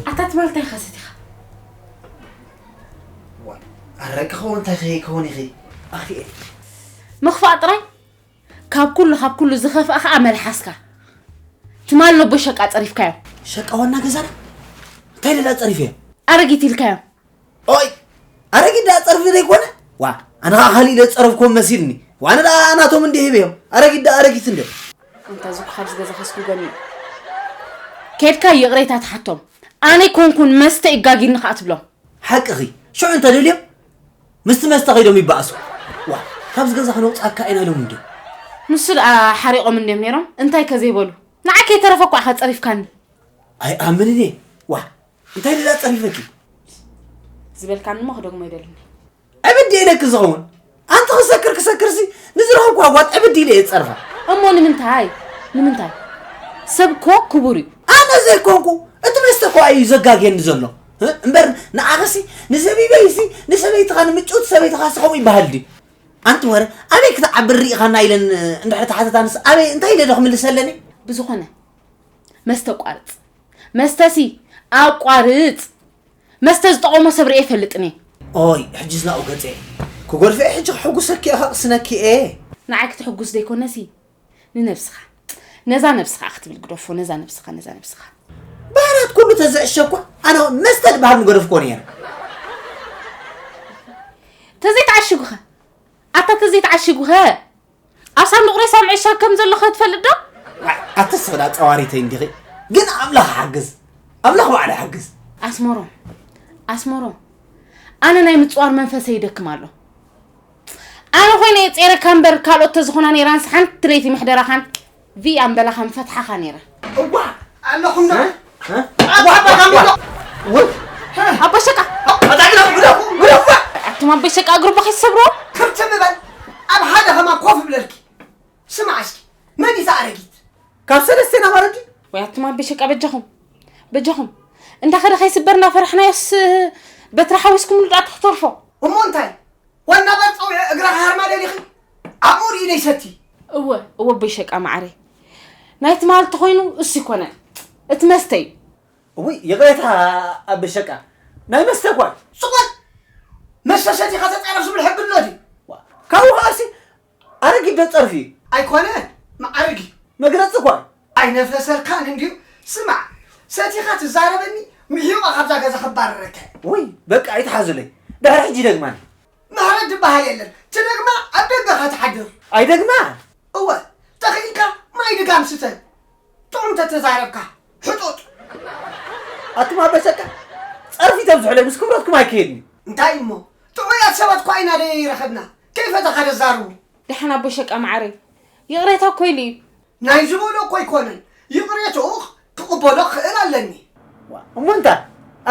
ኣታ ትማል እንታይ ኢኻ ሰቲኻ? ኣረቂ ክኸውን እንታይ ከይከውን ኢኺ ኣኽፊኤ ምኽፋእ ጥራይ። ካብ ኩሉ ካብ ኩሉ ዝኸፍኣ ከዓ መልሓስካ። ትማል ነቦ ሸቃ ጸሪፍካዮ። ሸቃ ዋና ገዛና እንታይ ደላ ጸሪፈ ኣረጊት ኢልካዮ። ኦይ ኣረጊት ደኣ ጸርፊ ዘይኮነ ዋ ኣነ ከዓ ካልእ ኢለ ዝጸረፍኮም መሲልኒ ዋነ ደኣ ናቶም እንዲ ሂበዮም ኣረጊት ደኣ ኣረጊት እንደ እንታ ዝኩ ካብዚ ገዛ ከስጉገኒ እዩ። ከድካ ይቕሬታ ትሓቶም። ኣነ ኮንኩን መስተ ይጋጊኒ ከዓ ትብሎም። ሓቅኺ ሽዑ እንተደልዮም ምስቲ መስተ ከይዶም ይበኣሱ ዋ ካብዚ ገዛ ክነውፅኣካ ኢና ኢሎም እንዲ ንሱ ደኣ ሓሪቖም እንድዮም ነይሮም እንታይ ከ ዘይበሉ ንዓ ከይተረፈ እኳ ኢኻ ጸሪፍካኒ ኣይኣምን እየ ዋ እንታይ ልዳ ጸሪፈኪ ዝበልካኒ እሞ ክደግሞ ይደልን ዕብድ ኢለኪ ዝኸውን ኣንቲ ክሰክር ክሰክርሲ ንዝረኸብኩ ኣጓት ዕብድ ኢለ እየ ዝጸርፋ እሞ ንምንታይ ንምንታይ ሰብ እኮ ክቡር እዩ ኣነ ዘይኮንኩ እቲ መስተ እኮ እዩ ዘጋግየኒ ዘሎ እ? እምበር ንዓኸሲ ንዘቢበይሲ ንሰበይትኻ ንምጭውቲ ሰበይትኻሲ ከምኡ ይበሃል ድዩ ኣንቲ ወረ ኣበይ ክትዓብር ርኢኻና ኢለን እንድሕር ተሓተታንስ ኣበይ እንታይ ኢለ ዶ ክምልሰለኒ ብዝኾነ መስተ ቋርጽ መስተሲ ኣቋርጽ መስተ ዝጠቐሞ ሰብ ርኤ ይፈልጥን እየ ኦይ ሕጅስ ናብኡ ገጸ ክጎርፍኤ ሕጂ ክሕጉሰኪ እየ ከቕስነኪ እየ ንዓይ ክትሕጉስ ዘይኮነሲ ንነብስኻ ነዛ ነብስኻ ክትብል ግደፎ ነዛ ነብስኻ ነዛ ነብስኻ ባህላት ኩሉ ተዘዕሸ እኳ ኣነ መስተ ዝበሃል ምገደፍኮ ነይረ ተዘይተዓሽጉኸ ኣታ ተዘይተዓሽጉኸ ኣብ ሳንዱቕ ሬሳ ምዕሻግ ከም ዘሎ ከ ትፈልጥ ዶ? ኣቲ ስኽዳ ጸዋሪተይ እንዲኺ ግን ኣምላኽ ሓግዝ ኣምላኽ ባዕሉ ሓግዝ ኣስመሮም ኣስመሮም ኣነ ናይ ምጽዋር መንፈሰይ ይደክም ኣሎ ኣነ ኮይነ እየ ጼረካ እምበር ካልኦት ተዝኾና ነይራንስ ሓንቲ ለይቲ ምሕደራኻን ቪ ኣምበላኻ ምፈትሓኻ ነይረ እዋ ኣለኹም ዶ ኣቦሸቃ ኣቱም ኣቦሸቃ እግሪ ቦኸ ይሰብሮ ክርትም በል ኣብ ሓደ ኸማ ኮፍ ብለልኪ ስማዕ እስኪ መን እዛ ኣረጊት ካብ ሰለስቴና ማረዲ ወይ ኣቱም ኣቦሸቃ በጃኹም በጃኹም እንዳ ኸደ ከይስበር እንዳ ፈራሕናዮስ በትሪ ሓዊስኩምሉ ዳኣ ክትተርፎ እሞ እንታይ ዋና ባር ጸዊዐ እግራ ክሃርማ ደሊኺ ኣብኡ ርኢ ደይሰቲ እወ እወ ኣቦይ ሸቃ መዓረይ ናይ ትማል ተኾይኑ እሱ ይኮነ እቲ መስተ እዩ እውይ ይቕሬታ ኣቦይ ሸቃ ናይ መስተ እኳ እዩ ጽቆል መስተ ሰቲኻ ተጻረፍ ዝብል ሕጊ ኣሎ ድዩ ካብኡ ከኣሲ ኣረጊት ዶ ጸርፊ እዩ ኣይኮነ መዓርግ እዩ መግለጺ እኳ እዩ ኣይነፈሰርካን እንድዩ ስማዕ ሰቲኻ ትዛረበኒ ምሒቑ ካብዛ ገዛ ክባረረካ እየ ውይ በቃ ኣይትሓዙለይ ድሕሪ ሕጂ ይደግማን ምሕረት ዝበሃል የለን ትደግማ ኣብ ደገኻ ትሓድር ኣይደግማ እወ ተኽኢልካ ማይ ድጋም ስተ ጥዑም ተተዛረብካ ሕጡጥ ኣቱም ኣበሸካ ጸርፊ ተብዝሑለይ ምስ ክብረትኩም ኣይክሄድን እዩ እንታይ እሞ ጥዑያት ሰባት እኳ ኢና ደይረኸብና ከይፈተኻ ደዛርቡ ደሓን ኣቦ ሸቃ መዓረይ ይቕሬታ እኮ ኢሉ እዩ ናይ ዝበሎ እኮ ኣይኮነን ይቕሬትኡ ክቕበሎ ክኽእል ኣለኒ እሞ እንታ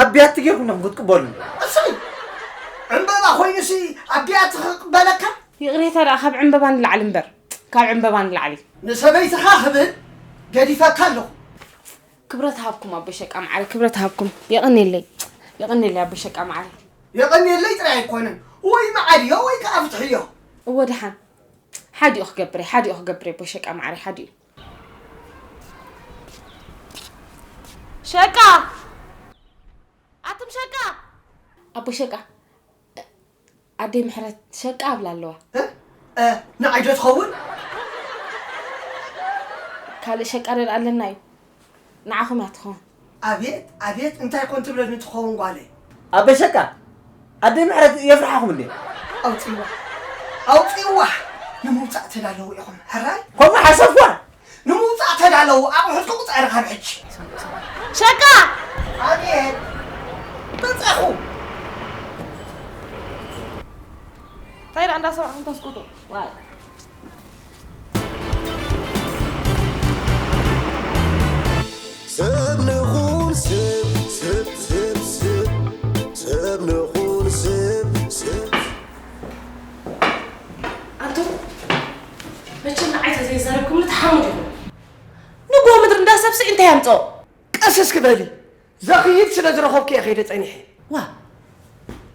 ኣብ ቢያቲ ጌርኩም ዲኹም ክትቅበሉ እሰይ ዕምበባ ኮይኑሲ ኣብ ቢያቲ ክቕበለካ ይቕሬታ ደኣ ካብ ዕምበባ ንላዕሊ እምበር ካብ ዕምበባ ንላዕሊ ንሰበይትኻ ክብል ገዲፈካ ኣለኹ ክብረት ሃብኩም ኣቦ ሸቃ መዓረይ ክብረት ሃብኩም የቐንየለይ የቐንየለይ ኣቦ ሸቃ መዓረይ የቐንየለይ ጥራይ ኣይኮነን ወይ መዓድዮ ወይ ከዓ ፍትሕዮ እወ ደሓን ሓዲኡ ክገብር እየ ሓዲኡ ክገብር እየ ኣቦ ሸቃ መዓረይ ሓዲኡ ሸቃ ኣቱም ሸቃ ኣቦ ሸቃ ኣደይ ምሕረት ሸቃ ኣብላ ኣለዋ ንዓይ ዶ ትኸውን ካልእ ሸቃ ዶ ኣለና እዩ ንዓኹም እያ ትኸውን ኣቤት ኣቤት እንታይ ኮን ትብለኒ ትኸውን ጓለይ ኣበሸቃ ኣደይ ምሕረት የፍርሓኹም እንዴ ኣውፅዋ ኣውፅዋ ንምውፃእ ተዳለዉ ኢኹም ሕራይ ከምኡ ሓሰብኳ ንምውፃእ ተዳለዉ ኣቑሑት ክቑፀር ካብ ሕጂ ሸቃ ኣቤት መፃኹ እንታይ ደኣ እንዳሰማዕኹም ተስቁጡ ሰብ ንኹን ሰብ ሰብ ሰብ ሰብ ንኹን ሰብ ሰብ ኣንቱም መቸም ሓሙድ ይኹን። ንግሆ ምድሪ እንዳሰብሲ እንታይ ኣምፅኦ? ቀስ እስኪ በሊ። ዘኽይድ ስለ ዝረኸብኩ እየ ከይደ ጸኒሐ። ዋ፣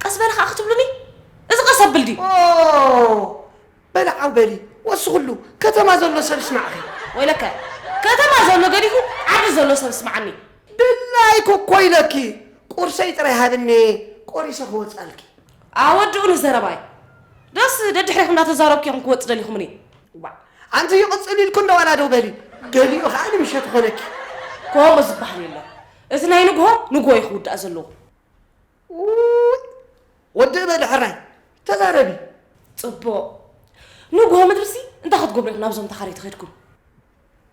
ቀስ በል ኸዓ ክትብሉኒ? እዚ ቀስ ኣብል ድዩ? ኦ፣ በሊ ዓው በሊ። ወስኽሉ፣ ከተማ ዘሎ ሰብ ስማዕኺ። ወይለከ፣ ከተማ ዘሎ ገዲፉ ዓዲ ዘሎ ሰብ ስማዓኒ። ድላይኪ እኮ ኢለኪ። ቁርሰይ ጥራይ ሃብኒ፣ ቆሪሰ ክወጻልኪ። ኣወድኡ ንዘረባይ። ደስ ደድሕሪኹም እንዳተዛረብኩ ኢኹም ክወጽእ ደሊኹምኒ። ዋ፣ ኣንቲ ይቕጽል ኢልኩ እንዳ ዋላ ደው በሊ። ገሊኡ ኸዓ ንምሸት ኾነኪ። ከምኡ ዝበሃል የለን። እቲ ናይ ንግሆ ንግሆ እዩ ክውዳእ ዘለዎ። ውይ፣ ወዲ በሊ ሕራይ፣ ተዛረቢ። ጽቡቕ። ንግሆ ምድርሲ እንታይ ክትገብሩ ኢኹም ናብዞም ተኻረይቲ ከድኩም?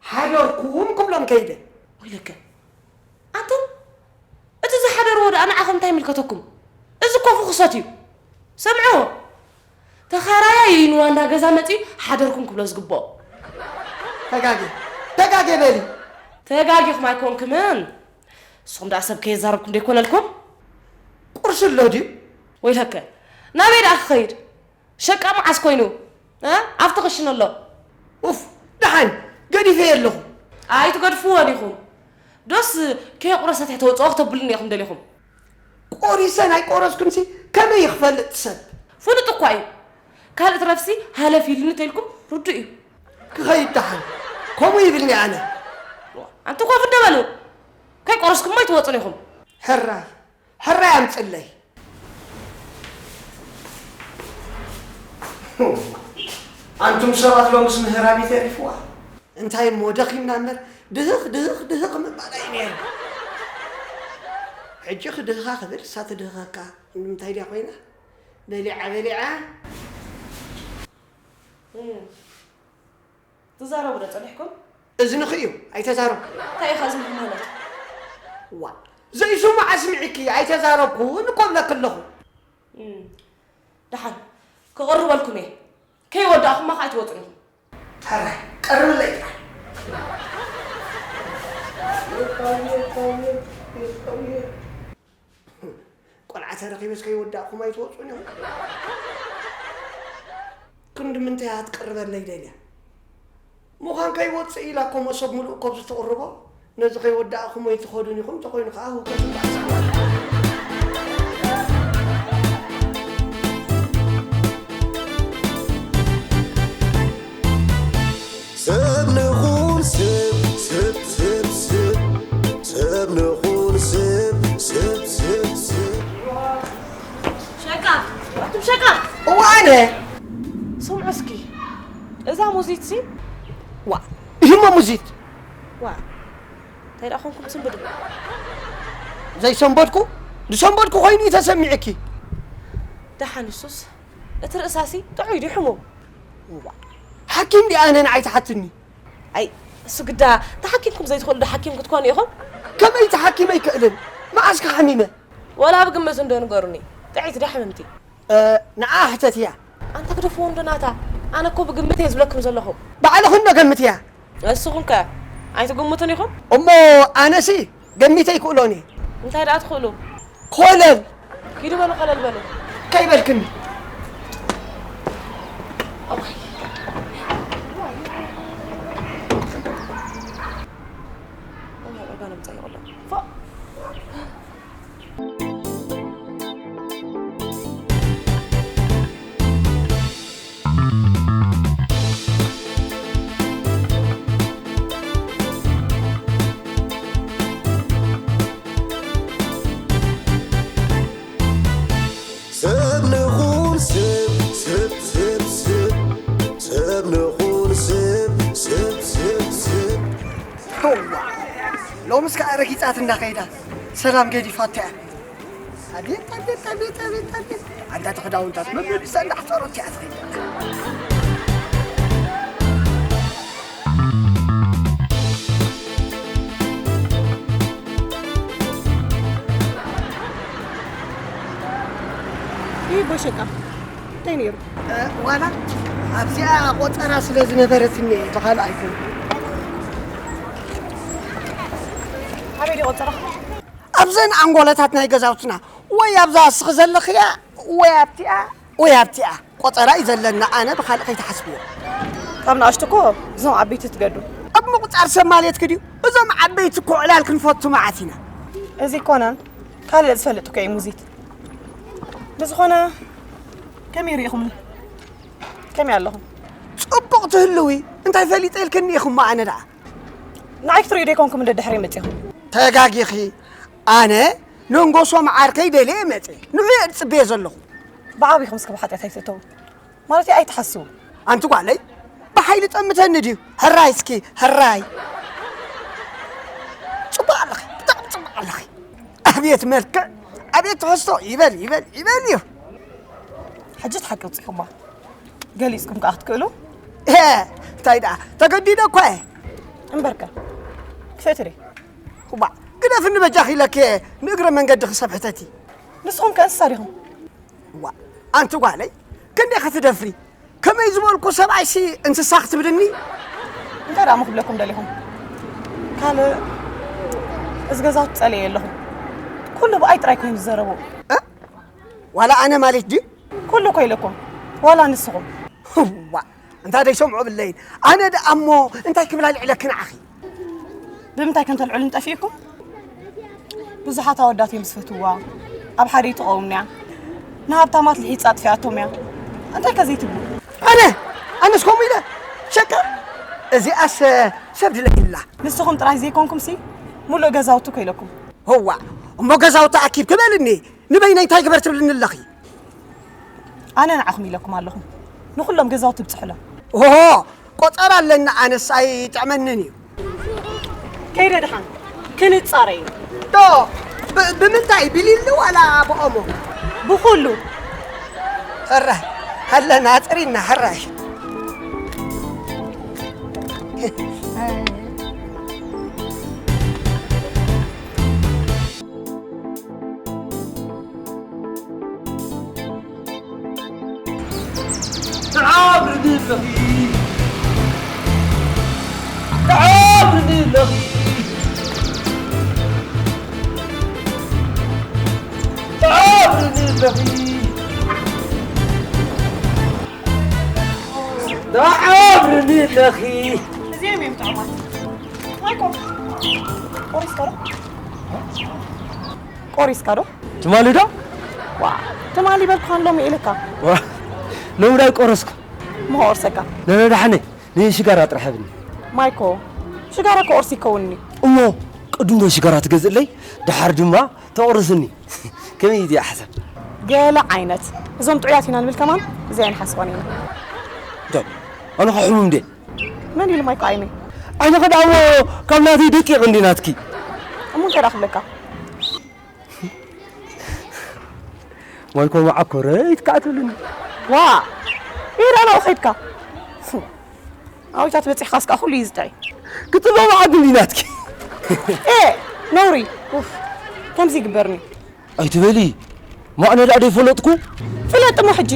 ሓደርኩም ክብሎም ከይደ። ወይለከ። ኣንተ፣ እቲ ዝሓደርዎ ደኣ ንዓኹም እንታይ ይምልከተኩም? እዚ እኮ ፍኹሰት እዩ። ሰምዕዎ። ተኻራያይ እዩ ንዋንዳ ገዛ መጺኡ ሓደርኩም ክብሎ ዝግብኦ። ተጋጌ፣ ተጋጌ በሊ። ተጋጊኹም ኣይኮንኩምን። ንስኹም ደኣ ሰብ ከየዛረብኩም ደይኮነልኩም? ቁርሲ ኣሎ ድዩ? ወይለከ። ናበይ ደኣ ክኸይድ? ሸቃ መዓስ ኮይኑ? እ? ኣብቲ ክሽነ ኣሎ። ኡፍ፣ ደሓን፣ ገዲፈዮ ኣለኹ። ኣይትገድፍዎ ዲኹም? ዶስ ከየቑረሰት እያ ተውፅኦ ክተብሉኒ ኢኹም ደሊኹም? ቆሪሰ ናይ ቆረስኩንሲ ከመይ ይኽፈልጥ ሰብ? ፍሉጥ እኳ እዩ። ካልእ ትረፍሲ ሃለፍ ኢሉኒ ተይልኩም ርዱእ እዩ። ክኸይድ ደሓን፣ ከምኡ ይብልኒ ኣነ። ኣንቲ ኮፍ እንደ በሉ። ከይቆረስኩሞ ኣይትወፁን ኢኹም። ሕራይ፣ ሕራይ ኣምፅለይ። ኣንቱም ሰባት ሎምስ ምህራም ይተሪፍዋ። እንታይ እሞ ደኺምና እምበር ድህኽ ድህኽ ድህኽ ምባል እዩ ነይሩ። ሕጂ ክድህኻ ክብል እሳ ትድህኸካ ንምንታይ ድያ ኮይና? በሊዓ በሊዓ። ትዛረቡ ዶ ጸኒሕኩም? እዝንኺ እዩ፣ ኣይተዛረብኩ። እንታይ ኢኻ እዝንኺ ማለት? ዋ፣ ዘይስሙዕ ኣስሚዕኪ፣ ኣይተዛረብኩ እኮ እብለኪ ኣለኹ። እም፣ ደሓን፣ ክቕርበልኩም እየ። ከይወዳእኹማ ኸኣ ኣይትወጹን ኢኹም። ሕራይ፣ ቀርብለይ ጥራይ። ቆልዓ ተረኺበስ ከይወዳእኹም ኣይትወጹን ኢኹም። ክንዲ ምንታይ እያ ክትቅርበለይ ደልያ? ምዃን ከይወጽእ ኢላ እኮ መሶብ ምሉእ እኮ ኣብዚ ትቕርቦ። ነዚ ከይወዳእኹም ኣይትኸዱን ኢኹም፣ እንተኾይኑ ከኣ ህውከትን ባእስን። ሰብ ንኹን ሰብ፣ ሰብ፣ ሰብ፣ ሰብ። ሰብ ንኹን ሰብ፣ ሰብ፣ ሰብ፣ ሰብ። ሸቃ፣ ኣቱም ሸቃ። እዋ ኣነ። ስምዑ እስኪ፣ እዛ ሙዚት ሲ። ዋ፣ ይህሞ ሙዚት። ዋ፣ እንታይ ደኣ ኾንኩም ትስንብዱ? ዘይሰንበድኩ፣ ዝሰንበድኩ ኮይኑ እዩ ተሰሚዕኪ። ደሓን ንሱስ፣ እቲ ርእሳሲ ጥዑይ ድዩ ሕሙም? እዋ፣ ሓኪም ድኣ ኣነ ንዓይ ትሓትኒ? ኣይ፣ እሱ ግዳ ተሓኪምኩም ዘይትኽእሉ ዶ ሓኪም ክትኮኑ ኢኹም? ከመይ ተሓኪመ ኣይክእልን? መዓስ ከ ሓሚመ? ወላ ብግምት እንዶ ንገሩኒ። ጥዕይቲ ድያ ሕምምቲ? እ፣ ንዓ ሕተትያ። ኣንታ ግደፍዎ እንዶ ናታ። ኣነ እኮ ብግምት እየ ዝብለኩም ዘለኹ። ባዕልኺ እንዶ ገምትያ። ንስኹም ከ ኣይትግምቱን ኢኹም? እሞ ኣነሲ ገሚተ ኣይክእሎን እየ። እንታይ ደኣ ትኽእሉ? ኮለል! ኪዱ በሉ፣ ኮለል በሉ። ከይበልክኒ። እዋይ። እዋይ፣ ኦርጋን ኣምጻ ይቕሎ። ፎእ። ሰብ ንኹን ሰብ፣ ሰብ፣ ሰብ፣ ሰብ። ሰብ ንኹን ሰብ፣ ሰብ፣ ሰብ፣ ሰብ። እዋ፣ ሎምስ ከኣ ረጊጻት እንዳኸይዳ ሰላም ገዲፋቶ እያ። ኣቤት፣ ኣቤት፣ ኣቤት፣ ኣቤት፣ ኣቤት። ኣንታ እቲ ክዳውንታት መመሊሳ እንዳሕጸሮት እያ ትኸይድ። ይህ ቦሸቃ እንታይ ነይሩ? እ፣ ዋላ ኣብዚኣ ቆጸራ ስለ ዝነበረትኒ ብኻልእ ኣይኮነን። ኣበይ ድዩ ቆጸራ? ኣብዘን ኣንጎለታት ናይ ገዛውትና፣ ወይ ኣብዛ እስኺ ዘለኽያ፣ ወይ ኣብቲኣ፣ ወይ ኣብቲኣ። ቆጸራ እዩ ዘለና፣ ኣነ ብኻልእ ከይትሓስብዮ። ኣብ ንኣሽቱ እኮ እዞም ዓበይቲ ትገዱ። ኣብ ምቑጻር ሰብ ማለትኪ ድዩ? እዞም ዓበይቲ እኮ ዕላል ክንፈቱ መዓት ኢና። እዚ ኣይኮነን፣ ካልእ ዝፈልጥ እኮ እየ ሙዚት። ብዝኾነ ከመይ ርኢኹምኒ? ከመይ ኣለኹም? ጽቡቕ ትህልዊ፣ እንታይ ፈሊጠ ኢልክኒ ኢኹም ኣነ ደኣ? ንዓይ ክትርእዩ ደይኮንኩም እንደ ድሕሪ መጺኹም። ተጋጊኺ። ኣነ ነንጎሶም ዓርከይ ደልየ መጽየ። ንዑ እየ ዝጽበዮ ዘለኹ። ብዓቢኹም እስከ ብሓጢኣት ኣይትእተዉ። ማለት ኣይትሓስቡ። ኣንቲ ጓለይ፣ ብሓይሊ ጠምተኒ ድዩ? ሕራይ እስኪ፣ ሕራይ። ጽቡቕ ኣለኺ፣ ብጣዕሚ ጽቡቕ ኣለኺ። ኣቤት መልክዕ፣ ኣቤት ትሕዝቶ፣ ይበል፣ ይበል፣ ይበል እዩ። ሕጂ እቲ ሓቂ ውጽኢኹማ። ገሊጽኩም ከኣ ክትክእሉ? እ፣ እንታይ ደኣ፣ ተገዲደ እኳ እየ። እምበርከ፣ ክፈትሪ። እዋእ፣ ግደፍኒ በጃኺ ኢለኪ እየ፣ ንእግረ መንገዲ ክሰብ ሕተቲ። ንስኹም ከ እንስሳ ዲኹም? እዋእ፣ ኣንቲ ጓለይ፣ ክንደይ ክትደፍሪ? ከመይ ዝበልኩ ሰብኣይሲ እንስሳ ክትብልኒ? እንታይ ደኣ እሞ ክብለኩም ደሊኹም? ካልእ፣ እዚ ገዛውቲ ጸሊኤ ኣለኹ። ኩሉ ብኣይ ጥራይ ኮይኑ ዝዘረቡ። እ? ዋላ ኣነ ማለት ድዩ? ኩሉ እኮ ኢለኩም፣ ዋላ ንስኹም። እዋ፣ እንታይ ደይሰምዑ ብለይን። ኣነ ደኣ እሞ እንታይ ክብላ ልዕለኪ ንዓኺ? ብምንታይ ከም ተልዕሉኒ ጠፊእኩም? ብዙሓት ኣወዳት እዮም ዝፈትውዋ፣ ኣብ ሓደ ይጥቀሙና እያ። ንሃብታማት ልሒጻ ኣጥፊኣቶም እያ። እንታይ ከ ዘይትብሉ? ኣነ? ኣነስ ከምኡ ኢለ? ሸካ? እዚኣስ ሰብ ድለይላ። ንስኹም ጥራይ ዘይኮንኩምሲ፣ ሙሉእ ገዛውቲ እኮ ኢለኩም። እዋ፣ እሞ ገዛውቲ ኣኪብ ክበልኒ፣ ንበይነይ እንታይ ግበር ትብልኒ ኣለኺ? ኣነ ንዓኹም ኢለኩም ኣለኹ። ንኹሎም ገዛውቲ ብጽሑሎም። ኦሆ፣ ቆጸራ ኣለኒ ኣነስ ኣይጥዕመንን እዩ። ከይደ ደሓን ክንጻረይ። ዶ፣ ብ-፣ ብምንታይ? ብሊሊ ዋላ ብኦሞ? ብኹሉ። ሕራይ፣ ኣለና፣ ጽሪና፣ ሕራይ። ተዓብርኒ ኣለኺ። ተዓብርኒ ኣለኺ። ተዓብርኒ ኣለኺ። ተዓብርኒ ኣለኺ። እዚኦም እዮም ጥዑማት። ማይኮ፣ ቆሪስካ ዶ? ቆሪስካ ዶ? ትማሊ ዶ? ዋ፣ ትማሊ በልኩኻን ሎሚ ኢልካ። ዋ፣ ሎሚ ዳይ ቆረስኩ። እሞ ከቑርሰካ። ነነ ደሓነ፣ ንሽጋራ ጥራሕ ሃብኒ። ማይኮ፣ ሽጋራ ከቑርስ ይከውንኒ። እሞ፣ ቅድም ዶ ሽጋራ ትገዝእለይ፣ ደሓር ድማ ተቑርስኒ። ከመይ እዩ ሓሳብ? ገለ ዓይነት። እዞም ጥዑያት ኢና ንብል ከማን፣ እዚ ኣይንሓስባን ኢና። እንታይ? ኣነ ኸ ሕሙም ድየ? መን ኢሉ ማይኮ ዓይነይ? ዓይንኺ ደኣ እሞ ካብ ናተይ ደቂቕ እንዲ ናትኪ። እሞ እንታይ ደኣ ክብለካ? ማይኮ መዓኮረይ ትከዓ ትብልኒ። ዋ! ኢረ ነው ኸይድካ። ኣዊታት በጺሕካስ ከኣ ኩሉ እዩ ዝጥዕይ። ክትበብዓ ግን ኢላትኪ። ኤ! ነውሪ። ኡፍ። ከምዚ ይግበርኒ። ኣይትበሊ። ማዕነ ደኣ ደይፈለጥኩ? ፍለጥ እሞ ሕጂ።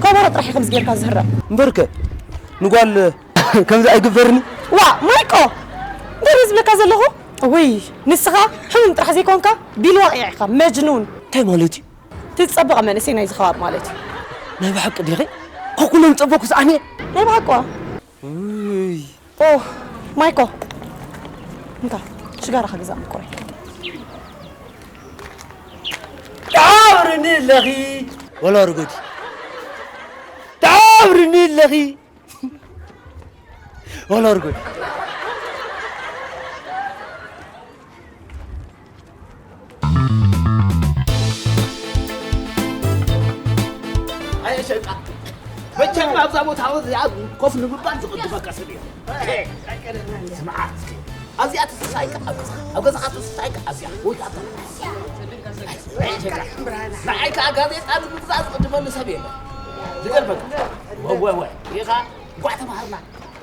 ከበሮ ጥራሕ እዩ ከምዚ ጌርካ ዝህረም። እምበርከ፣ ንጓል ከምዚ ኣይግበርኒ። ዋ! ማይኮ! እንታይ ዝብለካ ዘለኹ? ውይ፣ ንስኻ ሕሙም ጥራሕ ዘይኮንካ ቢል ዋቂዕ ኢኻ፣ መጅኑን። እንታይ ማለት እዩ? ትጸበቐ መንእሰይ ናይዚ ከባቢ ማለት እዩ። ናይ ብሓቂ ዲኺ? ካብ ኩሎም ዝጸበኩስ ኣነ? ናይ ብሓቂ። ውይ። ኦ፣ ማይኮ። እንካ፣ ሽጋራ ክገዛእ ምኮረ። ተዓብርኒ ኣለኺ። ወላ ርጎዲ። ተዓብርኒ ኣለኺ። ወላ ርጎዲ። ኣየ ሸቃ፣ መቸም ኣብዛ ቦታ እዚኣ ኮፍ ንምባል ዝቕድመካ ሰብ የለን። ስምዓ እስኪ፣ ኣብዚኣ ትስሳይካ፣ ኣብ ገዛኻ፣ ኣብ ገዛኻ ትስሳይካ፣ ኣብዚኣ ወይ ኣብታ። ኣየ ሸቃ፣ ንዓይ ከኣ ጋዜጣ ንምግዛእ ዝቕድመኒ ሰብ የለን። ዝገርመካ። ወ-፣ ወ-፣ ወ-፣ ኢኻ፣ እንኳዕ ተማሃርና፣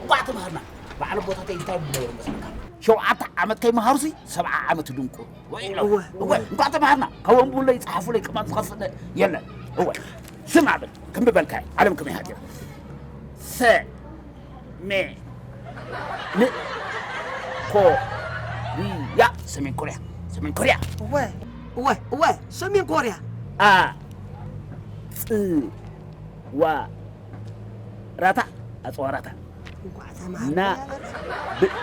እንኳዕ ተማሃርና። በዓል ቦታተይ እንታይ ይብሉ ነይሩ መስለካ? ሸውዓተ ዓመት ከይመሃሩሲ ሰብዓ ዓመት ድንቁር። ወይ ኢሎም። እወ፣ እወ፣ እወ። እንኳዕ ተማሃርና። ካብ ወንቡለይ ጸሓፉለይ ቅማል ዝኸፍእ የለን። እወ። ስማዕ በል፣ ከም ዝበልካዮ፣ ዓለም ከመይ ሃገር? ሰ-፣ ሜ-፣ ን-፣ ኮ-፣ ሪ-፣ ያ፣ ሰሜን ኮርያ፣ ሰሜን ኮርያ። እወ፣ እወ፣ እወ፣ ሰሜን ኮርያ። ኣ-፣ ጽ-፣ ዋ-፣ ራታ፣ ኣጽዋራታ። እንኳዕ ተማሃርና። ና ብ-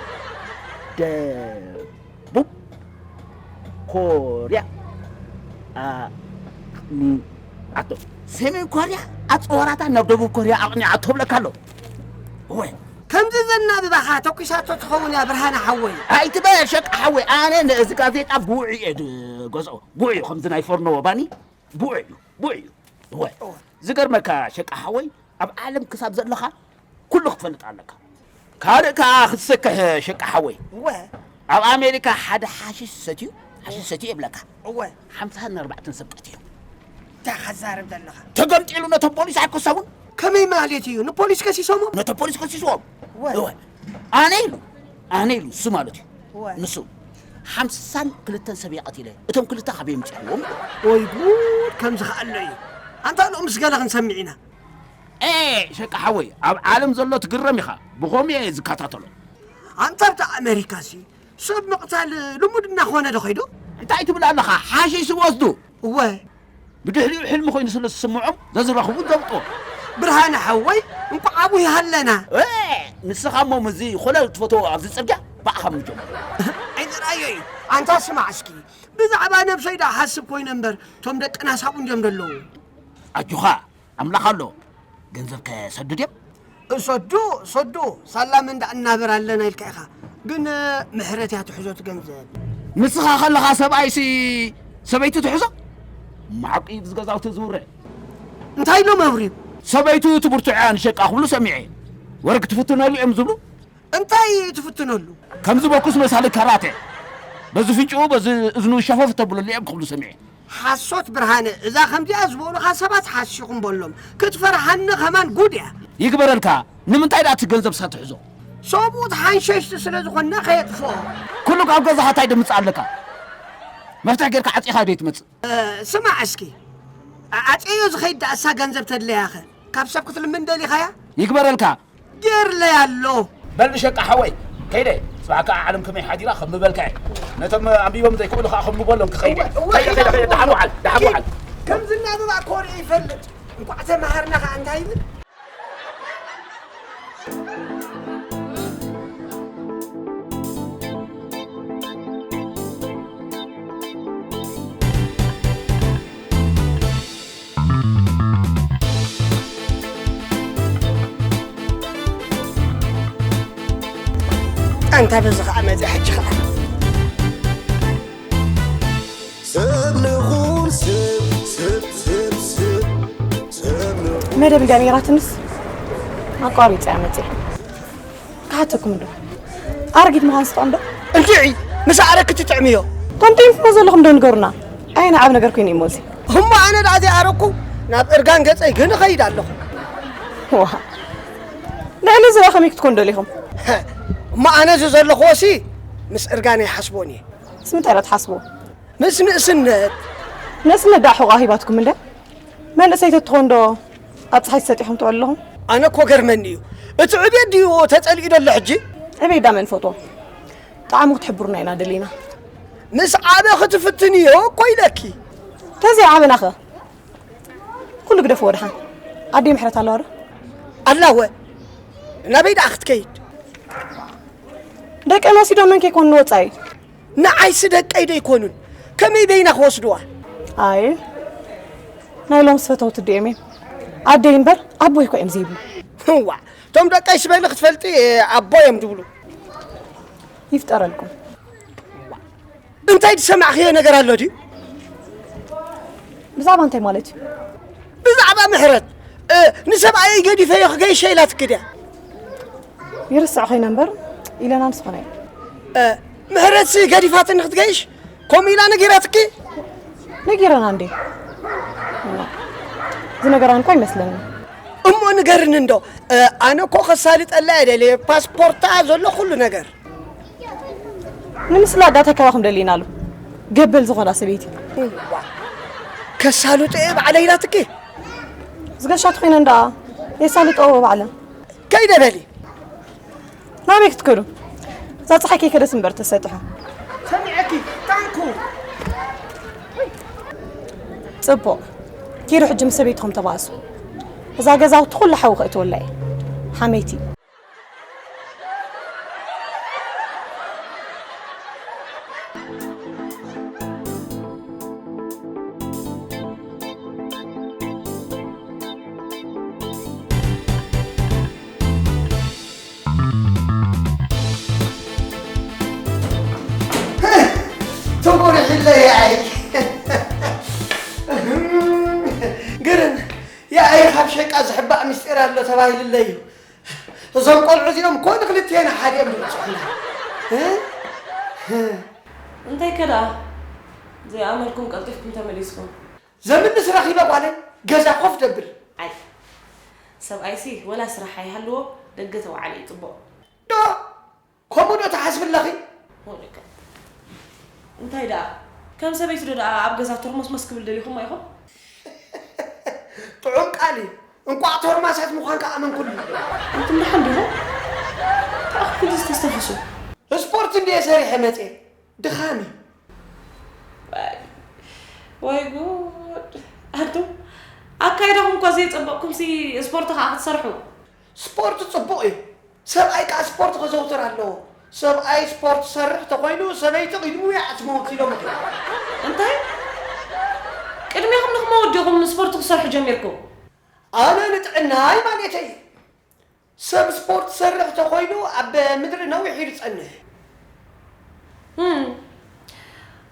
ደቡብ ኮርያ ኣ- ም- ኣቶ ሰሜን ኮርያ ኣፅዋራታ ናብ ደቡብ ኮርያ ኣቕኒዓቶ ብለካ ኣሎ። ወይ ከምዚ ዘናብባኻ ተኩሳቶ ትኸውን እያ ብርሃነ ሓወይ። ኣይትበል ሸቃ ሓወይ፣ ኣነ ነዚ ጋዜጣ ብውዒ እየ ዝገዝኦ። ብውዒ ከምዚ ናይ ፎርኖ ባኒ ብውዒ እዩ፣ ብውዒ እዩ። እወ። እወ። ዝገርመካ ሸቃ ሓወይ፣ ኣብ ዓለም ክሳብ ዘለኻ ኩሉ ክትፈልጥ ኣለካ። ካልእ ከኣ ክትስክሕ ሸቃ ሓወይ። እወ። ኣብ ኣሜሪካ ሓደ ሓሽሽ ሰትዩ፣ ሓሽሽ ሰትዩ ይብለካ። እወ። ሓምሳን ኣርባዕተን ሰብ ቀቲሉ። እንታይ ከዛርብ ዘለኻ? ተገምጢሉ ነቶም ፖሊስ ኣይከሰቡን። ከመይ ማለት እዩ? ንፖሊስ ከሲሶሞም? ነቶም ፖሊስ ከሲስዎም። እወ። እወ። ኣነ ኢሉ፣ ኣነ ኢሉ፣ እሱ ማለት እዩ። እወ። ንሱ፣ ሓምሳን ክልተን ሰብ እየ ቀቲለ። እቶም ክልተ ካበይ ኣምጺእዎም? ወይ ጉድ፣ ከምዚ ከኣ ኣሎ እዩ። ኣንታ ንኡ ምስ ገለ ክንሰምዕ ኢና። ኤ፣ ሸቃ ሓወይ፣ ኣብ ዓለም ዘሎ ትግረም ኢኻ። ብኸምኡ እየ ዝከታተሎ። ኣንታ ኣብታ ኣሜሪካሲ፣ ሰብ ምቕታል ልሙድ እናኾነ ዶ ኸይዱ? እንታይ ትብል ኣለኻ? ሓሺሽ ዝወስዱ። እወ። ብድሕሪኡ ሕልሚ ኮይኑ ስለ ዝስምዖም ዘዝረኽቡ ዘምጥዎ። ብርሃነ ሓወይ፣ እንቋዕ ኣብኡ ይሃለና። ኤ፣ ንስኻ እሞ ምስዚ ኾለል ትፈትዎ ኣብዚ ጽርግያ ብኣኻ ምጀምር። ኣይዝረኣዮ እዩ። ኣንታ ስማዕ እስኪ፣ ብዛዕባ ነብሰይ ደኣ ሓስብ ኮይነ እምበር፣ እቶም ደቅና ሳብኡ እንድዮም ዘለዉ። ኣጆኻ፣ ኣምላኽ ኣሎ። ገንዘብ ከሰዱ ድዮም? እሰዱ፣ እሰዱ፣ ሳላ መንዳ እናበር ኣለና ኢልካ ኢኻ። ግን ምሕረት እያ ትሕዞ እቲ ገንዘብ። ንስኻ ከለኻ ሰብኣይሲ ሰበይቱ ትሕዞ? ማዕቂ ብዝገዛውቲ ዝውረ። እንታይ ኢሎም ኣብሪም? ሰበይቱ ትብርትዖ እያ ንሸቃ ክብሉ ሰሚዐ። ወርቂ ትፍትነሉ እዮም ዝብሉ። እንታይ ትፍትነሉ? ከምዚ በኩስ መሳሊ ካራቴ። በዚ ፍንጭኡ፣ በዚ እዝኑ ሸፈፍ ተብለሉ እዮም ክብሉ ሰሚዐ። ሓሶት ብርሃነ፣ እዛ ከምዚኣ ዝበሉኻ ሰባት ሓሲኹም በሎም። ክትፈርሃኒ ከማን ጉድ እያ። ይግበረልካ። ንምንታይ ደኣ እቲ ገንዘብ ሳትሕዞ? ሰብኡት ሓንሸሽቲ ስለ ዝኾንና ከየጥፍኦ። ኩሉ ካብ ገዛኻ እንታይ ድምጽእ ኣለካ? መፍትሕ ጌርካ ዓጺኻ ደይ ትመጽእ? እ፣ ስማዕ እስኪ። ኣ-፣ ኣጽዮ ዝኸይድ ደኣ እሳ ገንዘብ ተድለያኸ? ካብ ሰብ ክትልምን ደሊኻያ? ይግበረልካ። ጌርለይ ኣሎ። በል ንሸቃ ሓወይ፣ ከይደ። ጽባሕ ከኣ ዓለም ከመይ ሓዲራ ከም ምበልካ እየ። ነቶም ኣንቢቦም ዘይክእሉ ከኣ ከም ምበሎም ክኸይደ። እወ፣ እወ፣ ከይደ፣ ከይደ፣ ከይደ። ደሓን ውዓል፣ ደሓን ውዓል። ከም ዝናበባ ኮርየ ይፈልጥ። እንቋዕ ተመሃርና ከኣ እንታይ ይብል? ኣንታ በዚ ኸዓ መፂኣ ሕጂ ኸዓ። ሰብ ንኹን ሰብ፣ ሰብ፣ ሰብ፣ ሰብ ንኹን መደብ እንድያ ነይራትንስ ኣቋሪፀ እያ መፂኣ። ክሓተኩም ዶ? ኣረጊት ምዃን ስጠም ዶ? እንድዒ፣ ምስ ኣረግኪ ትጥዕምዮ። ከምቲ ኢልኩሞ ዘለኹም ዶ ንገሩና? ኣየናይ ዓብ ነገር ኮይኑ እዩ እሞ እዚ? እሞ ኣነ ደኣ ዘይኣረግኩ ናብ እርጋን ገጸይ ግን እኸይድ ኣለኹ። ዋ፣ ልዕሊ እዚ ደኣ ከመይ ክትኮኑ ደሊኹም? እሞ ኣነ እዚ ዘለኽዎሲ ምስ እርጋን ኣይሓስቦን እየ። ምስ ምንታይ ኢኻ ትሓስቦ? ምስ ንእስነት። ንእስነት ደኣ ሕቖኣ ሂባትኩም እንደ? መንእሰይ ተትኾን ዶ ኣብ ጸሓይ ተሰጢሖም ትውዕሉ ኣለኹም? ኣነ እኮ ገርመኒ እዩ። እቲ ዕብየት ድዩ ተጸሊኡ ዘሎ ሕጂ? ዕብየት ዳ መን ፈትዎ? ጣዕሙ ክትሕብሩና ኢና ደሊና። ምስ ዓበኺ ትፍትንዮ እኮ ኢለኪ። ተዘይዓበናኸ? ኩሉ ግደፍዎ ደሓን። ኣደይ ምሕረት ኣለዋ ዶ? ኣላወ። ናበይ ደኣ ክትከይድ? ደቀን ወሲዶም መን ከይኮኑ ንወጻኢ? ንዓይሲ ደቀይ ዶ ኣይኮኑን? ከመይ በይና ክወስድዋ? ኣየ፣ ናይ ሎምስ ፈተውቲ ድዮም እዮም? ኣደይ እምበር ኣቦይ እኮ እዮም ዘይብሉ። እዋ፣ እቶም ደቀይስ በሊ ክትፈልጢ፣ ኣቦ እዮም ዝብሉ። ይፍጠረልኩም። እንታይ ዝሰማዕኽዮ ነገር ኣሎ ድዩ? ብዛዕባ እንታይ ማለት እዩ? ብዛዕባ ምሕረት፣ እ፣ ንሰብኣየይ ገዲፈዮ ክገይሸ ኢላትኪ ድያ? ይርስዕ ኮይነ እምበር ኢለና ምስ ኾነ እዩ። እ፣ ምሕረትሲ ገዲፋትኒ ክትገይሽ ከምኡ ኢላ ነጊራትኪ? ነጊራና እንዴ? ዝነገራን እኮ ኣይመስለንን። እሞ ንገርኒ እንዶ፣ እ፣ ኣነ እኮ ከሳልጠላ እየ ደልየ፣ ፓስፖርታ ዘሎ ኩሉ ነገር። ንምስላ ዳታ ካባኹም ደሊናሉ። ገበል ዝኾና ሰበይቲ። እዋ፣ ከሳልጦ እየ ባዕለ ኢላትኪ? ዝገሻት ኮይነን ደኣ የሳልጦ ባዕለን። ከይደ በሊ። ናበይ ክትከዱ? እዛ ፀሓይ ከይከደስ እምበር ተሰጥሑ። ሰሚዐኪ፣ ታንኩ። ጽቡቕ። ኪዱ ሕጂ ምስ ሰበይትኹም ተባእሱ። እዛ ገዛውቲ ኩላ ሓዊ ከእትወላ እየ። ሓመይቲ። ለያይ ግርም ያኣይ ካብ ሸቃ ዝሕባእ ምስጢር ኣሎ ተባሂልለይ እዩ። እዞም ቆልዑ እዚኦም ኮን ክልቴና ሓደ እዮም ዝብፅሑና። እ? እንታይ ከ ደኣ ዘይኣመልኩም ቀልጢፍኩም ተመሊስኩም? ዘምንስ ረኺበ ጓለይ ገዛ ኮፍ ደብል። ኣይ ሰብኣይሲ ወላ ስራሕ ኣይሃልዎ ደገ ተዋዓለ እዩ ፅቡቕ። ዶ ከምኡ ዶ ትሓስቢ ኣለኺ? ወደቀ። እንታይ ደኣ ከም ሰበይቲ ዶ ደኣ ኣብ ገዛ ተርሞስሞስ ክብል ደሊኹም ኣይኹም? ጥዑም ቃል እዩ። እንቋዕ ቶርማሳት ምዃንካ ኣመንኩሉ። ኣንቱም ደሓን ዲኹም? እንታይ ኢኹም ክንዲ ዝተስተፍሱ? ስፖርት እንድየ ሰሪሐ መፅየ። ድኻም እዩ። ዋይ፣ ወይ ጉድ። ኣንቱም ኣካይዳኹም እኳ ዘይጸበቕኩምሲ ስፖርት ከኣ ክትሰርሑ። ስፖርት ጽቡቕ እዩ። ሰብኣይ ከኣ ስፖርት ከዘውትር ኣለዎ። ሰብኣይ ስፖርት ሰርሕ ተኾይኑ ሰበይቲ ቂድሙ እያ ትመውት ኢሎም። እንታይ? ቅድሜኹም ንኽመውት ዲኹም ስፖርት ክሰርሑ ጀሚርኩም? ኣነ ንጥዕናይ ማለተይ እዩ። ሰብ ስፖርት ሰርሕ ተኾይኑ ኣብ ምድሪ ነዊሕ ኢሉ ጸንሕ። እም፣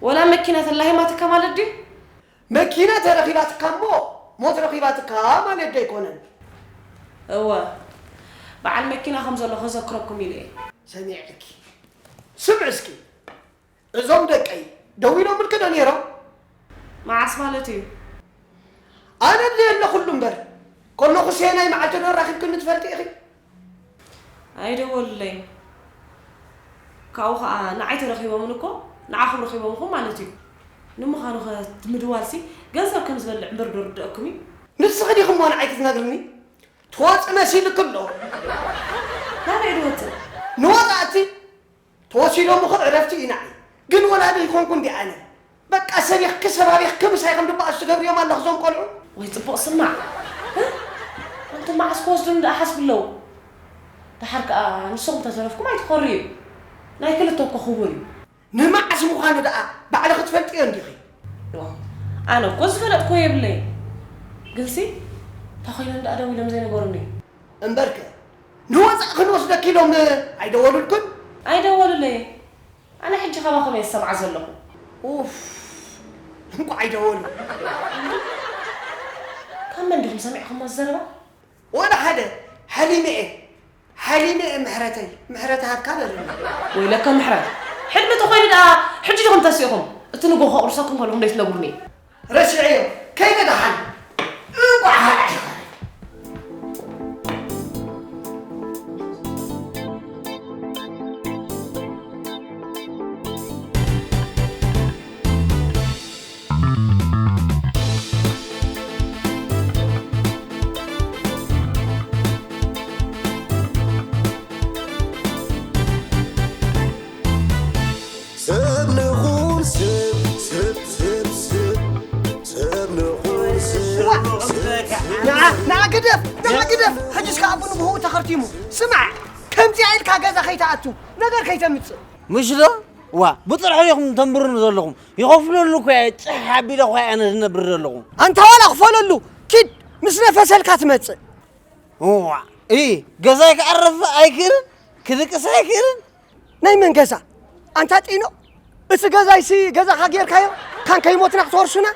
ወላ መኪና ተላሂማትካ ማለት ድዩ? መኪና ተረኺባትካ እሞ ሞት ረኺባትካ ማለት ዶ ኣይኮነን? እወ፣ በዓል መኪና ከም ዘሎ ከዘክረኩም ኢለ እየ። ሰሚዐኪ። ስምዒ እስኪ። እዞም ደቀይ ደዊሎምልኪ ዶ ነይሮም? መዓስ ማለት እዩ? ኣነ ድየ ኣለኹሉ እምበር። ከለኹ ሴናይ መዓልቲ ዶ ኣራኺብክኒ ትፈልጢ ኢኺ? ኣይደወሉለይን። ካብኡ ኸዓ ንዓይ ተረኺቦምን እኮ ንዓኹም ረኺቦምኹም ማለት እዩ። ንምዃኑ ኸ እቲ ምድዋልሲ ገንዘብ ከም ዝበልዕ እምበር ዶ ርድአኩም እዩ? ንስኺ ዲኹም እሞ ንዓይ ክትነግርኒ? ትወፂ መሲልኪ ኣሎ። ናበይ ድወፅእ? ንወፃእቲ ተወሲዶም እኮ ዕረፍቲ ኢና። ግን ወላዲ ይኾንኩ እንዲ ኣነ። በቃ ሰቢኽኪ ሰባቢኽኪ ምሳይ ከም ድበኣሱ ትገብርዮም ኣለኽ እዞም ቆልዑ። ወይ ጽቡቕ ስማዕ። እ? ኣንቱም መዓስ ክወስዱኒ ደኣ ሓስቡ ኣለዉ። ደሓር ከኣ ንስኹም ተተረፍኩም ኣይትኾርዩ። ናይ ክልተ እኮ ክቡር እዩ። ንመዓስ ምዃኑ ደኣ ባዕልኺ ትፈልጥዮ እንዲኺ። ዋ፣ ኣነ እኮ ዝፈለጥክዎ የብለይ። ግንሲ እንታይ ኮይኖም ደኣ ደዊሎም ዘይነገሩኒ? እምበርከ ንወፃእ ክንወስደኪ ኢሎም ኣይደወሉልኩን? ኣይደወሉለይ። ኣነ ሕጂ ካባኹም እየ ዝሰምዓ ዘለኹ። ኡፍ፣ እንቋዕ ኣይደወሉ። ካብ መን ዲኹም ሰሚዕኩሞ እዚ ዘረባ? ወላ ሓደ፣ ሓሊመ እየ። ሓሊመ እየ ምሕረተይ፣ ምሕረት ሃብካ በሉኒ። ወይለከ ምሕረት። ሕልሚ ተኾይኑ ደኣ ሕጂ ዲኹም ተሲእኹም? እቲ ንግሆ ከቑርሰኩም ከለኹም ደይትነግሩኒ? ረሲዐዮ፣ ከይደ ደሓን። እንቋዕ ሓድሕኻ። ሰብ ንኹን ሰብ፣ ሰብ፣ ሰብ፣ ሰብ፣ ሰብ ንኹን ሰብ፣ እዋ፣ ሰብ፣ ንዓ፣ ንዓ ግደፍ፣ ንዓ ግደፍ። ሕጅስ ከኣ ብንግሆኡ ተኸርቲሙ። ስማዕ፣ ከምዚኣ ኢልካ ገዛ ከይትኣቱ፣ ነገር ከይተምጽእ። ምሽ ዶ? ዋ፣ ብጥርሑ ኢኹም ተንብሩኒ ዘለኹም። ይኸፍለሉ እኮ እየ፣ ጭሕ ኣቢለ እኮ እየ ኣነ ዝነብር ዘለኹ። ኣንታ ዋላ ክፈለሉ፣ ኪድ፣ ምስ ነፈሰልካ ትመጽእ። እዋ፣ እይ፣ ገዛይ ክዓርፍ ኣይክእልን፣ ክድቅስ ኣይክእልን። ናይ መን ገዛ? ኣንታ ጢኖ፣ እቲ ገዛይሲ ገዛኻ ጌርካዮ? ካን ከይሞትና ክትወርሱና?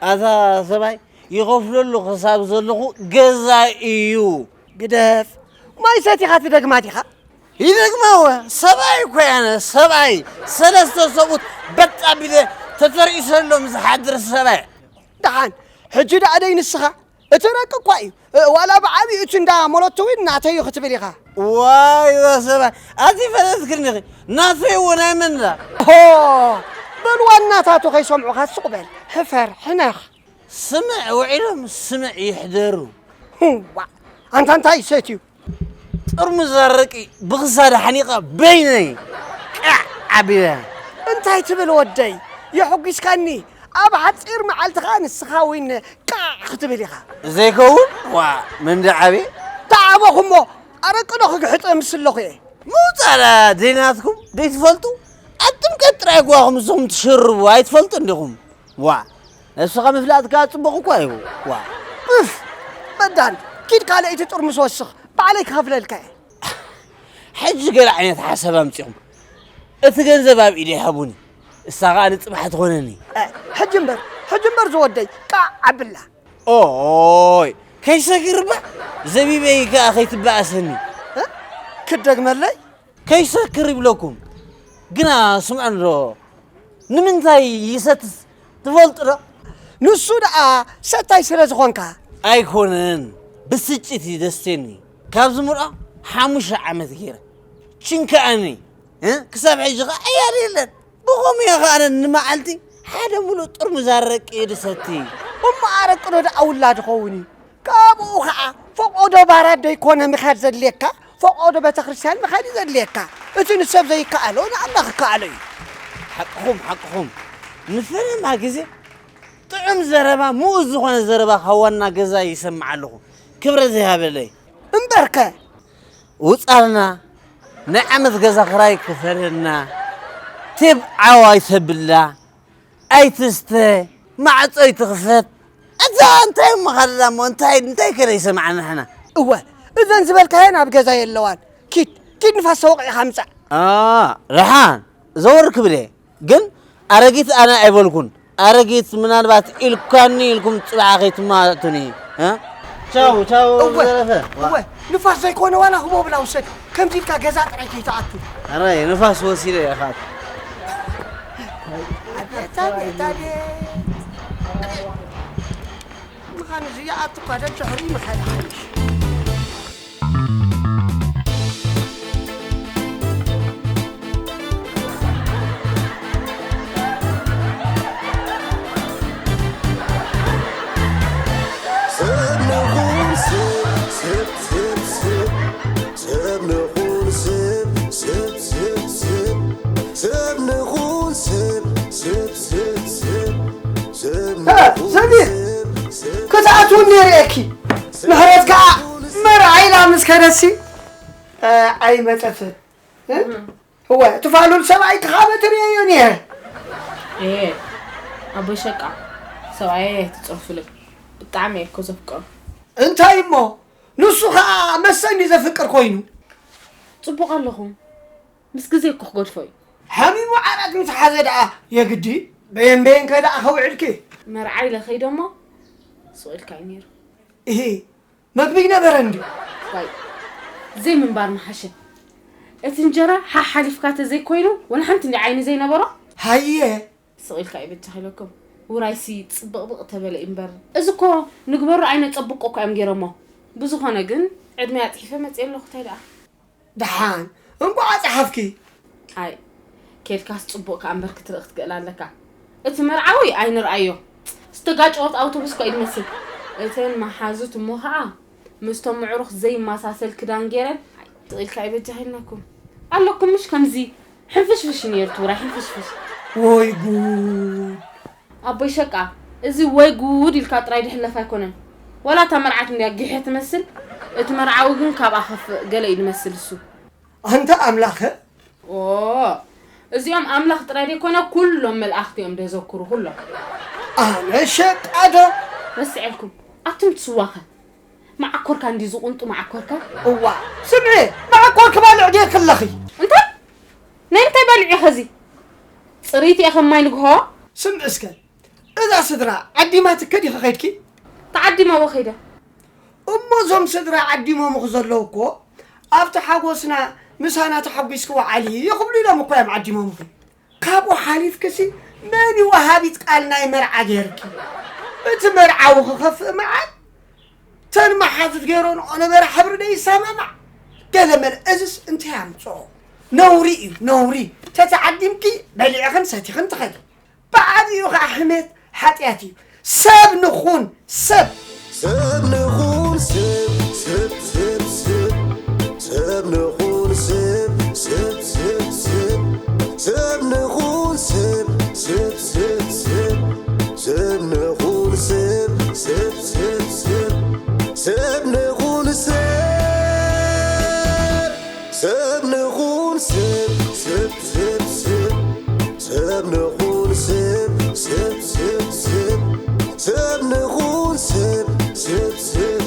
ኣታ ሰብኣይ፣ ይኸፍለሉ ክሳብ ዘለኹ ገዛይ እዩ። ግደፍ፣ ማይ ሰቲኻ ትደግማ ዲኻ? ይደግማ እወ፣ ሰብኣይ እኮ እየ ኣነ፣ ሰብኣይ። ሰለስተ ሰብኡት በጥ ኣቢለ ተተርኢሰሎም ዝሓድር ሰብኣይ። ደሓን፣ ሕጂ ደኣ ደይ ንስኻ? እቲ ረቂ እኳ እዩ። እ፣ ዋላ ብዓቢኡ እቲ እንዳ ሞሎቶ እውን ናተይ እዩ ክትብል ኢኻ። ዋይ፣ ሰብኣይ፣ ኣቲ ፈለጥክኒ ኢኺ። ናተይ እዎ ናይ መን እላ? ሆ፣ በል ዋናታቱ ከይሰምዑኻ ስቕ በል። ሕፈር፣ ሕነኽ። ስምዕ ውዒሎም ስምዕ ይሕደሩ። ዋእ፣ ኣንታ እንታይ ይሰትዩ? ጥርሙዝ ኣረቂ ብኽሳዳ ሓኒቐ በይነይ ቃዕ ኣቢለ። እንታይ ትብል ወደይ? የሐጒስካኒ። ኣብ ሓጺር መዓልቲ ኸኣ ንስኻ ዊን ቃዕ ክትብል ኢኻ። ዘይከውን? ዋእ፣ መንዲ ዓብየ። ተዓበኹሞ፣ ኣረቂ ዶ ክግሕጥ ምስለኹ እየ? ምውጻእ ደይናትኩም ደይትፈልጡ? ኣብ ጥምቀት ጥራይ ጓኹም ንስኹም ትሽርቡ ኣይትፈልጡ እንዲኹም? ዋእ፣ ንስኻ ምፍላጥካ ጽቡቕ እኳ እዩ። ዋእ። እፍ! በዳን፣ ኪድ ካልኣይቲ ጥርሙስ ወስኽ፣ ባዕለይ ክኸፍለልካ እየ። ሕጂ ገለ ዓይነት ሓሳብ ኣምጺኹም። እቲ ገንዘብ ኣብ ኢደይ ሃቡኒ። እሳ ኸኣ ንጽባሕ ትኾነኒ። እ፣ ሕጂ እምበር፣ ሕጂ እምበር ዝወደይ፣ ቃዕ ኣብላ። ኦይ፣ ከይሰክር እባ ዘቢበይ ከኣ ከይትበኣሰኒ። እ? ክደግመለይ? ከይሰክር ይብለኩም። ግና ስምዑ እንዶ፣ ንምንታይ ይሰትስ ትፈልጡ ዶ? ንሱ ደኣ ሰታይ ስለ ዝኾንካ። ኣይኮነን፣ ብስጭት እዩ ደስቴኒ። ካብ ዝምርዖ ሓሙሽተ ዓመት ገይረ። ችንከኣኒ፣ እ? ክሳብ ሕጂ ኸኣ ዕያል የለን። ብኸምኡ እየ ኸኣ ኣነ ንመዓልቲ ሓደ ሙሉእ ጥርሙዝ ኣረቂ እየ ዝሰቲ። እሞ ኣረቂ ዶ ደኣ ውላድ ይኸውን እዩ? ካብኡ ኸዓ ፈቖዶ ባራት ዶ ይኮነ ምኻድ ዘድልየካ? ፈቖዶ ቤተክርስትያን ምኻድ እዩ ዘድልየካ። እቲ ንሰብ ዘይከኣሎ ንኣምላኽ ይከኣሎ እዩ። ሓቅኹም፣ ሓቅኹም። ንፈለማ ግዜ ጥዑም ዘረባ፣ ምኡዝ ዝኾነ ዘረባ ካብ ዋና ገዛ ይሰምዕ ኣለኹ። ክብረት ይሃበለይ። እምበርከ ውጻልና ናይ ዓመት ገዛ ክራይ ክፈለልና። ቴብ ዓው ኣይተብላ፣ ኣይትስተ፣ ማዕጾ ኣይትኽፈት። እዛ እንታይ እሞ ኻልላ እሞ እንታይ እንታይ ከለ ይሰምዓና ንሕና። እወ እዘን ዝበልካየን ኣብ ገዛ የለዋን። ኪድ ኪድ ንፋስ ተወቂዕኻ ምጻእ። ኣ፣ ደሓን ዘወር ክብል እየ። ግን ኣረጊት ኣነ ኣይበልኩን። ኣረጊት ምናልባት ኢልካኒ ኢልኩም ጽባሕ ከይትማቱኒ። እ? ቻው ቻው እወ፣ ዘረፈ። እወ፣ ንፋስ ዘይኮነ ዋላ ህቦ ብላ ውሰድ። ከምዚ ኢልካ ገዛ ጥራይ ከይትኣቱ። ኣረ ንፋስ ወሲደ እየ ኻት። ኣቤት ኣቤት ኣቤት። ምዃኑ እዚ ይኣቱ እኳ ደድሕሪ ምኻድ ሓይሽ። ሰብ ንኹን ሰብ ሰብ ሰብ ሰብ ሰብ ንኹን ሰብ ሰብ ሰብ ሰብ ሰብ ንኹን ሰብ ሰብ ሰብ ሰብ ሰብ ንኹን ሰሚር ሰብ ሰብ ክትኣትውኒ ርእየኪ ምሕረት ከዓ መርዓ ኢላ ምስ ከደሲ ኣይመፀትን እወ እቲ ፋሉል ሰብኣይ ክኻበ ትርእየዮ ኒሀ እየ ኣቦይ ሸቃ ሰብኣየ ኣይትፅርፉለይ ብጣዕሚ እየ እኮ ዘፍቅሮ እንታይ እሞ ንሱ ኸዓ መሰኒ ዘፍቅር ኮይኑ ፅቡቅ ኣለኹም ምስ ግዜ እኮ ክገድፎ እዩ ሓሚሙ ዓራት ምስ ሓዘ ደኣ የግዲ በየን በየን ከ ደኣ ከውዕልኪ መርዓ ኢለ ከይደ እሞ ስቕ ኢልካ እዩ ነይሩ እሂ መግቢ ይነበረ እንድዩ። ዋይ ዘይምንባር ምሓሸ። እቲ እንጀራ ሓሓሊፍካ ተዘይኮይኑ ወላ ሓንቲ እንዲ ዓይኒ ዘይነበሮ። ሃየ። ስቕ ኢልካ እዩ በጃኺ ኢለኩም። ውራይሲ ጽብቕብቕ ተበለ እዩ እምበር። እዚ እኮ ንግበሮ ኣይነጸብቆ እኮ እዮም ገይሮሞ። ብዝኾነ ግን ዕድመይ ኣጽሒፈ መጽየ ኣለኹ ታይ ደኣ። ደሓን እንቋዕ ጸሓፍኪ። ኣይ ኬድካስ ጽቡቕ ከኣ እምበር ክትርኢ ክትክእል ኣለካ። እቲ መርዓዊ ኣይንርኣዮ ዝተጋጨወት ኣውቶቡስ እኳ እዩ ዝመስል። እተን መሓዙት እሞ ኸኣ ምስቶም ምዕሩኽ ዘይመሳሰል ክዳን ገይረን ኣይ ትቕ ኢልካ ኣይበጃ ኢልናኩም ኣለኩም ምሽ ከምዚ ሕንፍሽፍሽ እዩ ነይሩ እቲ ውራይ ሕንፍሽፍሽ። ወይ ጉድ። ኣቦይ ሸቃ እዚ ወይ ጉድ ኢልካ ጥራይ ዝሕለፍ ኣይኮነን ዋላ እታ መርዓት እንድያ ጊሐ ትመስል እቲ መርዓዊ ግን ካብኣ ከፍእ ገለ እዩ ዝመስል እሱ ኣንታ ኣምላኸ ኦ እዚኦም ኣምላኽ ጥራይ ዘይኮነ ኩሎም መልኣኽቲ እዮም ዘዘክሩ ኩሎም ኣነ ሸቃ ዶ ረስዐልኩም ኣቱም ትስዋኸ መዓኮርካ እንዲ ዝቑንጡ መዓኮርካ እዋ ስምዒ መዓኮር ክባልዕ ድየ ክለኺ እንታይ ናይ ምንታይ ባልዕ እዩ ኸዚ ፅርይቲ እየ ከማይ ንግሆ ስምዒ እስከ እዛ ስድራ ዓዲማ ትከድ ኢኺ ኸይድኪ ተዓዲማዎ ኸይደ እሞ እዞም ስድራ ዓዲሞምኺ ዘለዉ እኮ ኣብቲ ሓጎስና ምሳና ተሓጒስኪ ወዓሊ ይኽብሉ ኢሎም እኮ እዮም ዓዲሞምኺ ካብኡ ሓሊፍክሲ መን እዩ ወሃቢት ቃል ናይ መርዓ ገይርኪ እቲ መርዓዊ ክኸፍእ መዓት ተን መሓዙት ገይረንኦ ነበረ ሕብሪ ዶ ይሰማማዕ ገለ መለ እዝስ እንታይ ኣምፅኦ ነውሪ እዩ ነውሪ ተተዓዲምኪ በሊዕኽን ሰቲኽን ትኸዲ ብዓብይኡ ኸዓ ሕሜት ሓጢኣት እዩ ሰብ ንኹን ሰብ ሰብ ንኹን ሰብ ሰብ ሰብ ሰብ ሰብ ንኹን ሰብ ሰብ ሰብ ሰብ ንኹን ሰብ ሰብ ሰብ ሰብ ሰብ ንኹን ሰብ ሰብ ሰብ ሰብ ሰብ ንኹን ሰብ ሰብ ንኹን ሰብ ሰብ ሰብ ሰብ ሰብ ንኹን ሰብ ሰብ ሰብ ሰብ ሰብ ንኹን ሰብ ሰብ ሰብ